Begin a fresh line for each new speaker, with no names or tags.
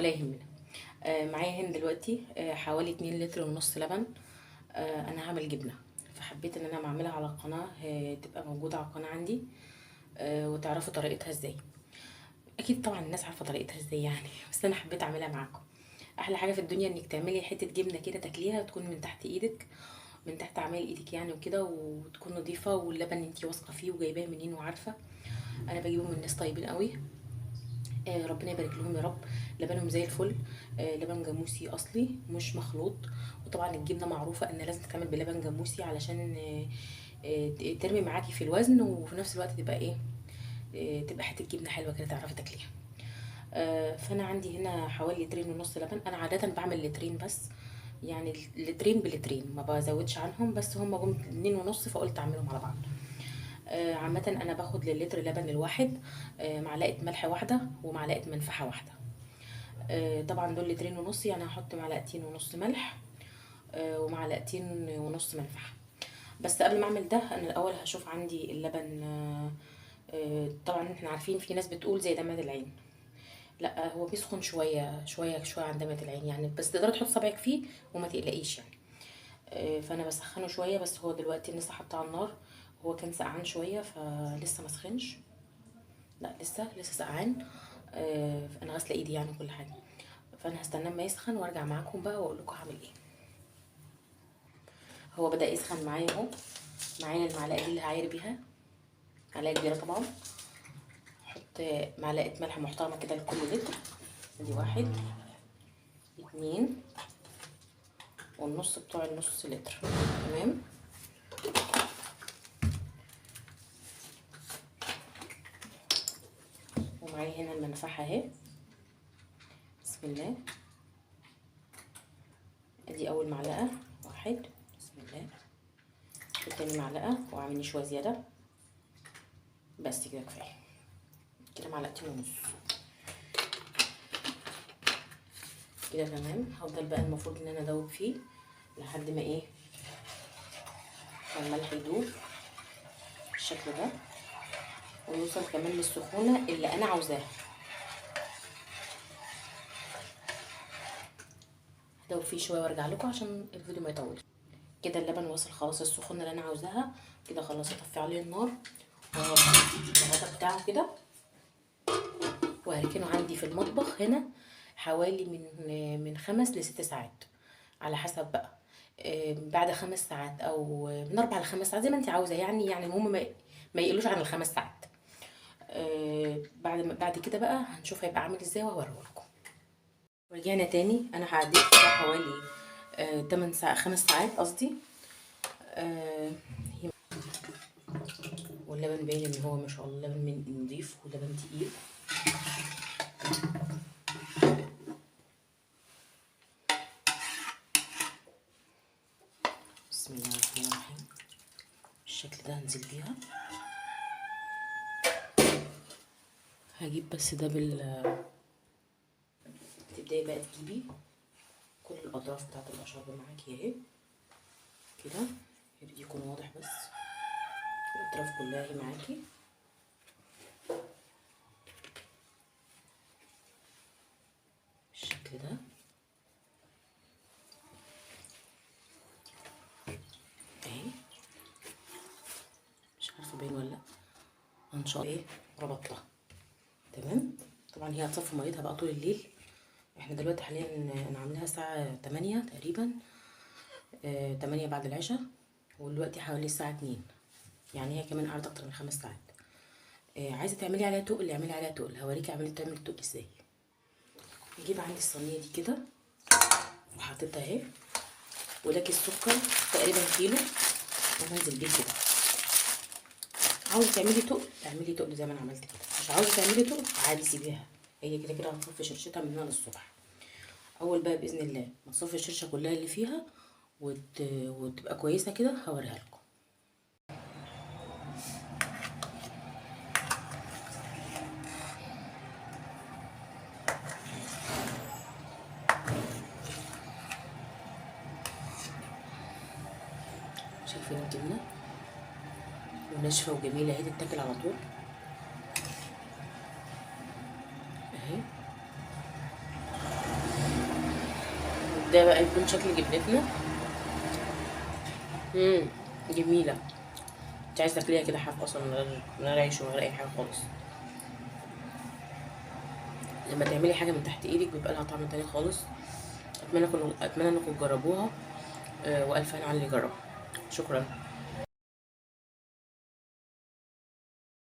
ولا يهمنا. معايا هنا دلوقتي حوالي 2 لتر ونص لبن. انا هعمل جبنه، فحبيت ان انا اعملها على القناة، تبقى موجودة على القناة عندي، وتعرفوا طريقتها ازاي. اكيد طبعا الناس عارفه طريقتها ازاي يعني، بس انا حبيت اعملها معاكم. احلى حاجة في الدنيا انك تعملي حتة جبنه كده تاكليها، تكون من تحت ايدك، من تحت عمايل ايدك يعني وكده، وتكون نظيفة، واللبن انتي واثقة فيه وجايباه منين وعارفه. انا بجيبه من ناس طيبين قوي، ربنا يبارك لهم يا رب. لبنهم زي الفل، لبن جاموسي اصلي مش مخلوط. وطبعا الجبنة معروفة ان لازم تتعمل بلبن جاموسي علشان ترمي معاكي في الوزن، وفي نفس الوقت تبقى ايه، تبقى حتة جبنه حلوة كده تعرفي تاكليها. فانا عندي هنا حوالي لترين ونص لبن. انا عادة بعمل لترين بس، يعني لترين بلترين ما بزودش عنهم، بس هم جم 2.5 فقلت اعملهم على بعض. عامة انا باخد للتر لبن الواحد، معلقه ملح واحدة ومعلقة منفحه واحدة. طبعا دول لترين ونص، يعني هحط معلقتين ونص ملح، ومعلقتين ونص منفحه. بس قبل ما اعمل ده انا الاول هشوف عندي اللبن. طبعا احنا عارفين في ناس بتقول زي دمعة العين، لا هو بيسخن شوية شوية شوية عن دمعة العين يعني، بس تقدري تحطي صبعك فيه وما تقلقيش يعني. فانا بسخنه شوية، بس هو دلوقتي لسه حاطاه على النار، هو كان سقعان شوية فلسه ما سخنش، لا لسه سقعان. انا غاسله ايدي يعني كل حاجة، فانا هستناه اما يسخن وارجع معاكم بقى واقول لكم هعمل ايه. هو بدا يسخن معايا اهو، معايا المعلقة دي اللي هعاير بيها، معلقه كبيرة طبعا. احط معلقه ملح محترمه كده لكل لتر، ادي 1 2 والنص بتوع النص لتر، تمام. ومعايا هنا المنفحه اهي، بسم الله، ادي اول معلقه، 1، بسم الله، وتاني معلقه، واعمل شوية زيادة بس كده كفاية كده، معلقتين ونص كده تمام. هفضل بقى المفروض ان انا ادوب فيه لحد ما ايه، الملح يدوب بالشكل ده، ويوصل كمان للسخونه اللي انا عاوزاها. هدوب فيه شوية وارجع لكم عشان الفيديو ما يطولش. كده اللبن وصل خلاص السخونه اللي انا عاوزاها كده، خلاص اطفي عليه النار والغطا بتاعه كده، وهركنه عندي في المطبخ هنا حوالي من 5 ل6 ساعات على حسب بقى. بعد 5 ساعات او من 4 ل5 ساعات زي ما انت عاوزه يعني، المهم ما يقلوش عن ال5 ساعات. بعد كده بقى هنشوف هيبقى عامل ازاي وهوريه لكم. رجعنا تاني، انا هعديه كده حوالي 8 ساعات، 5 ساعات قصدي. واللبن باين ان هو ما شاء الله لبن نضيف ولبن تقيل. بسم الله الرحمن الرحيم. بالشكل ده هنزل بيها. هجيب بس ده تبداي بقى تجيبي كل الاطراف بتاعت الاشربه معاكي اهي كده، يبقى يكون واضح، بس الاطراف كلها اهي معاكي. بالشكل ده اهي، مش عارفه باين ولا لا، ان شاء الله ايه ربطتها تمام. طبعا هي هتصفي ميتها بقى طول الليل. احنا دلوقتي حاليا انا عاملاها الساعة 8 تقريبا، 8 بعد العشاء، ودلوقتي حوالي الساعة 2، يعني هي كمان قعدت اكتر من 5 ساعات. عايزه تعملي عليها تقل اعملي عليها تقل، هوريكي تعملي تقل ازاي. نجيب عندي الصينية دي كده وحطيتها اهي، ولاكي السكر تقريبا كيلو، وهنزل بيه كده. عاوزه تعملي تقل اعملي تقل زي ما انا عملت كده، مش عاوزه تعملي تقل عادي سيبيها، هي كده كده هتصفي شرشتها من هنا للصبح. اول بقى باذن الله ما تصفي الشرشه كلها اللي فيها وتبقى كويسة كده هوريها لكم. شايفين الجبنة وناشفه وجميلة اهي، تتاكل على طول اهي. ده بقى يكون شكل جبنتنا. امم جميلة. انت عايزه تاكليها كده حاف اصلا، من غير عيش ومن غير اي حاجة خالص. لما تعملي حاجة من تحت ايدك بيبقى لها طعم تاني خالص. اتمنى انكم تجربوها، والف هنا على اللي يجربها. شكرا.